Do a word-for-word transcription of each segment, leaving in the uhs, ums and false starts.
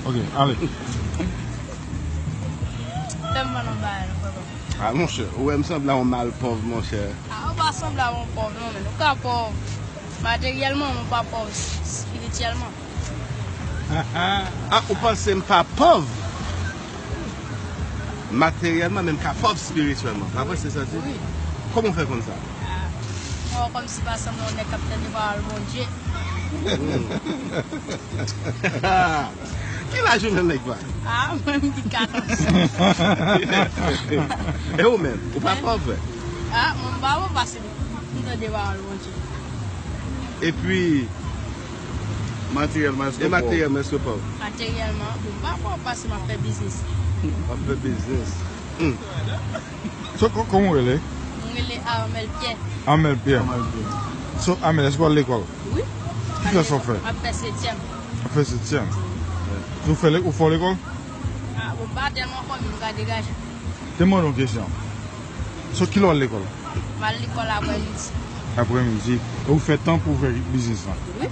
Ok, ale. Fè m ban nou bagay, non, papa. Ah, monchè, ou wè m sanble a yon malpòv, monchè. Ah, ou pa sanble a yon pòv, non, men ou ka pòv materyèlman, men ou pa pòv espirityèlman. Ah, ou panse m pa pòv materyèlman, men m ka pòv espirityèlman. Pa vre, se sa w di? Wi. Kòman w fè konn sa? Ah, mwen wè kòmsi pa sanble yon nèg k ap tande pawòl Bondye. Ki laj ou menm, nèg pa? Ah, mwen m gen katòz. E ou menm, ou pa pòv vre? Ah, mwen m pa pòv paske m tande pawòl Bondye. Epi, materyèlman, èske w pòv? E materyèlman, èske w pòv? Materyèlman, bon, m pa pòv paske m ap fè biznis. W ap fè biznis. Hmm. So, kò-, kòman w rele? Mwen rele Armel Pierre. Armel Pierre. Armel Pierre. So, Armel, èske w al lekòl? Wi. Ki klas w ap fè? M ap fè setyèm. W ap fè setyèm. Ou fè le-, ou fò lekòl? Ah, bon, m pa tèlman fò, men m ka degaje. Te mande yon kesyon. So, kilè w al lekòl? M al lekòl aprèmidi. Aprèmidi. E ou fè tan pou w fè biznis lan? Wi.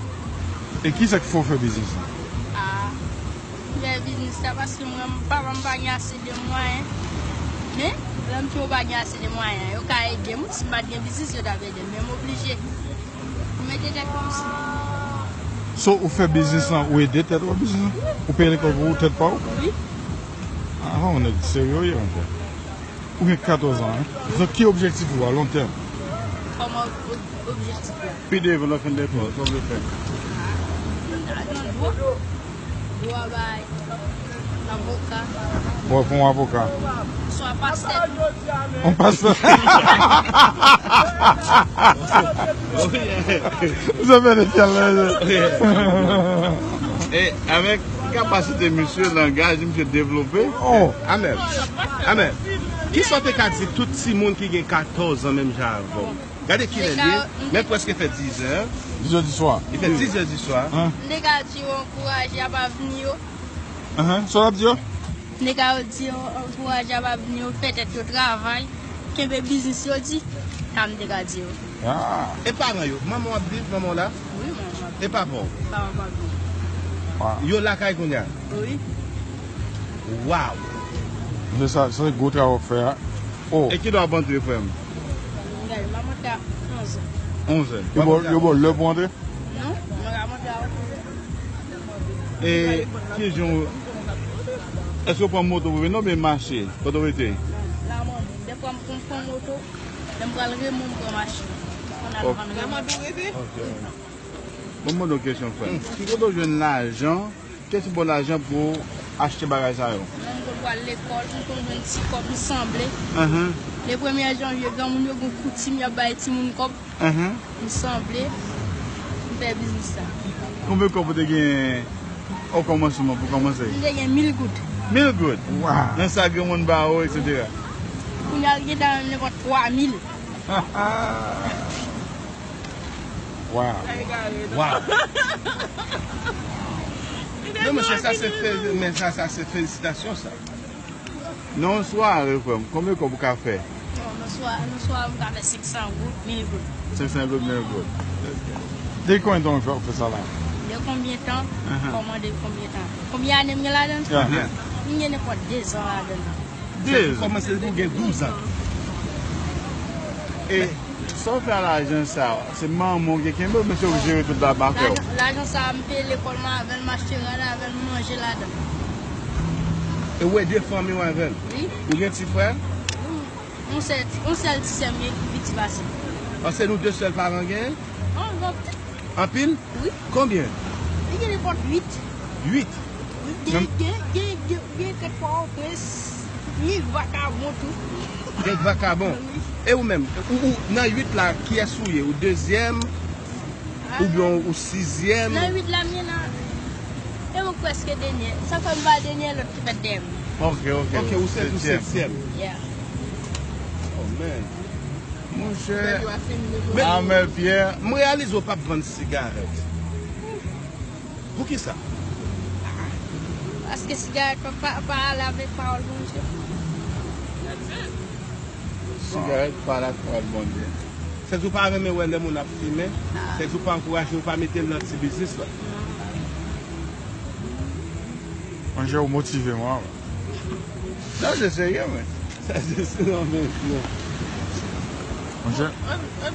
E kisa k fè w fè biznis lan? Ah, m fè biznis la paske mwen, papa m pa gen ase de mwayen. Men, lè m di w pa gen ase de mwayen, yo ka ede m. Si m pa t gen biznis, yo t ap ede m. Men m oblije. Ou mete tèt kòmsi. So, ou fè biznis lan, ou ede tèt ou ak biznis lan? Ou peye lekòl pou ou, tèt pa ou? Wi. Ah, ou nèg serye, monchè. Ou gen katòz an, hein? Donk, ki objektif ou a long tèm? Kòman ob-, objektif la? Pi devan, lè w fin lekòl, sa w vle fè? Nan dwa. Dwa bay. Avoka. Bon, pou yon avoka. Swa pastè tou. Yon pastè. Misye fè de fyèl la. E avèk kapasite misye, langaj misye devlope. Oh. Amèn. Amèn. Kisa w te ka di tout timoun ki gen katòz an menm jan avè w? Gade kilè l ye, men prèske fè dizè. Dizè di swa. Li fè dizè di swa. Hein? M te ka di yo ankouraje ap avni yo. Ahan, sa w ap di yo? M te ka di yo ankouraje ap avni yo, fè tèt yo travay, kenbe biznis yo di, sa m te ka di yo. Ah. E paran yo, manman w ap viv, manman w la? Wi, manman w ap viv. E papa w? Papa m pa viv. Wow. Yo lakay kounye a? Wi. Wow. Se sa, se gwo travay w ap fè a. Oh. E kilè w ap antre, frè m? Gade, m ap antre a onzè. Onzè. Yo ba w, yo ba w lè pou antre? Non, mwen ka monte a oto. E kijan w, èske w pran moto pou vin oubyen mache? Kote w rete? La mwen, dèfwa m konn pran moto, lè m pral Remon, m pran machin. Mwen al vann Remon. Ok. Bon, mwen mande w kesyon, frè m. Ki kote w jwenn lajan? Ki tip bon lajan pou w achte bagay sa yo? Lè m konn pral lekòl, m konn jwenn ti kòb, m sanble. Ahan. Le premye janvye, granmoun yo gen koutim, y ap bay timoun kòb. Ahan. M sanble, m fè biznis la. Konbyen kòb ou te gen o kòmansman pou kòmanse? M te gen mil goud. Mil goud? Wow. Nan sa granmoun ba ou, etsetera. Kounye a, l gentan menm nenpòt twa mil. Wow. Wow. Non, mesye, sa se fe-, men sa, sa se felisitasyon, sa. Nan yon sware, frè m, konbyen kòb ou ka fè? Bon, nan swa-, nan sware, m ka fè senk san goud, mil goud. Senk san goud, mil goud. Depi konbyen tan w fè, w fè sa la? De konbyen tan? Ahan. Kòman de konbyen tan? Konbyen ane m gen ladan l? Ahan. M gen nenpòt de zan ladan l. De zan. Ou kòmanse depi w gen douz an. E sa w fè a lajan sa, se manman w ki kenbe oubyen se ou ki jere tout la, pa fè w? Lajan, lajan sa, m peye lekòl mwen avè l, m achte rad avè l, m manje ladan l. E w ede fanmi w avè l? Wi. Ou gen ti frè? Wi. Yon sèl ti, yon sèl ti sè m gen ki pi ti pase m. An, se nou de sèl paran genyen? An, gen anpil. Anpil? Wi. Konbyen? Li gen nenpòt uit. Uit? Wi, gen, gen, gen, gen, gen kèk fwa oprens, ni vakabon tou. Kèk vakabon? Wi. E ou menm, ou, ou, nan uit la, kiyès ou ye? Ou dezyèm? Oubyen ou sizyèm? Nan uit la m ye nan, e mwen prèske dènyè. Sa fè m pa dènyè, lòt ki fèt dèyè m. Ok, ok. Ok, ou se, ou setyèm. Setyèm. Yeah. Oh, man. Monchè. Amèl Pyè. M reyalize w p ap vann sigarèt. Poukisa? Paske sigarèt pa, pa, pa ale avèk pawòl Bondye. Sigarèt pa ale ak pawòl Bondye. Sèdi w pa renmen wè lè moun ap fimen. Sèdi w pa ankouraje, w pa mete l nan ti biznis la. Non. Monchè, ou motive mwen. Sa se serye, men. Sa se serye, men. Monchè, An, an,